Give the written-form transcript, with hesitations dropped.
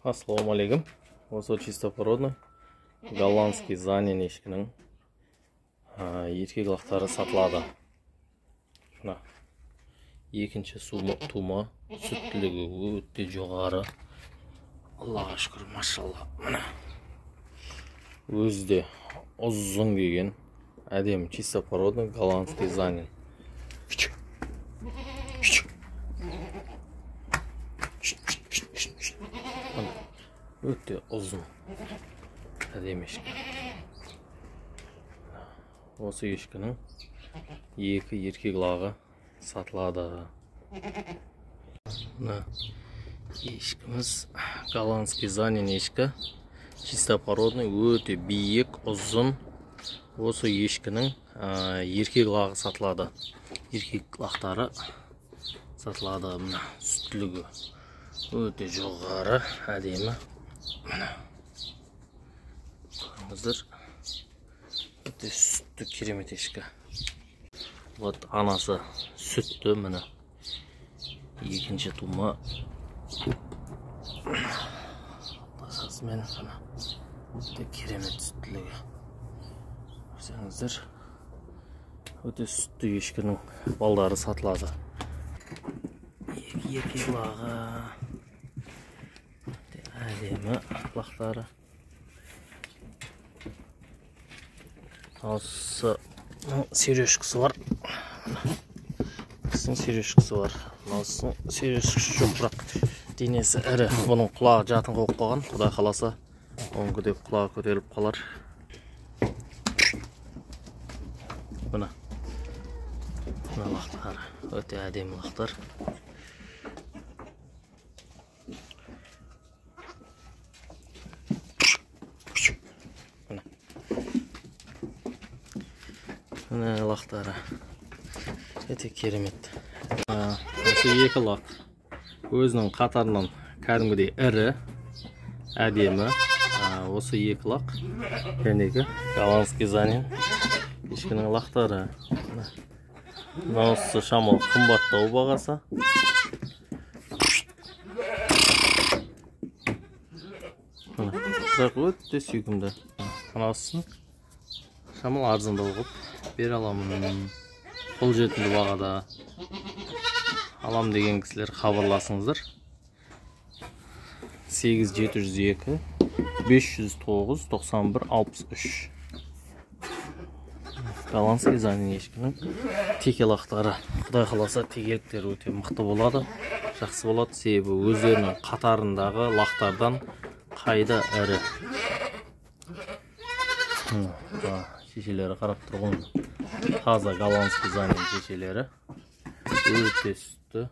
Ассалаумағалейкум. Осы чистопородный голландский занин ешкінің еркек лақтары сатылады. Мына екінші тума, сүттілігі өте жоғары. Аллаға шүкір, машалла. Мына өзі де ұзын келген, әдемі чистопородный голландский занин. Өте ұзын, әдемі ешкі. Осы ешкінің екі еркек лағы сатылады. Мына ешкіміз голландский занин ешкі, чистопородный, өте биік, ұзын. Осы ешкінің еркек лағы сатылады. Еркек лақтары сатылады. Мына сүттілігі өте жоғары, әдемі. Мына көріңіздер, өте сүтті керемет ешкі. Вот анасы сүтті, міне екінші тума. Тазасымен мына өте керемет сүттілігі. Көрсеңіздер, өте сүтті ешкінің балдары сатылады. Екі еркек лағы, әдемі лақтары. Мынаусының сережкасы бар. Мынаусының сережкасы бар. Мынаусының сережкасы жоқ, бірақ денесі ірі. Бұның құлағы жатын қойып қойған. Құдай қаласа, оңғы деп құлағы көтеріліп қалар. Мына. Мына лақтары өте әдемі лақтар. Мына лақтары өте керемет. Осы екі лақ өзінің қатарынан кәдімгідей ірі, әдемі. Осы екі лақ жәнегі голландский занин ешкінің лақтары. Мынаусы шамалы қымбаттау бағасы. Бірақ өте сүйкімді. Мынаусын шамалы арзандау қылып бере аламын. Қолжетімді бағада алам деген кісілер хабарласыңыздар. 8 702 509 91 63. Голландский занин ешкінің теке лақтары. Құдай қаласа, текеліктері өте мықты болады, жақсы болады. Себебі өздерінің қатарындағы лақтардан қайда ірі. Шешелері қарап тұрған таза голландский занин шешелері өте сүтті.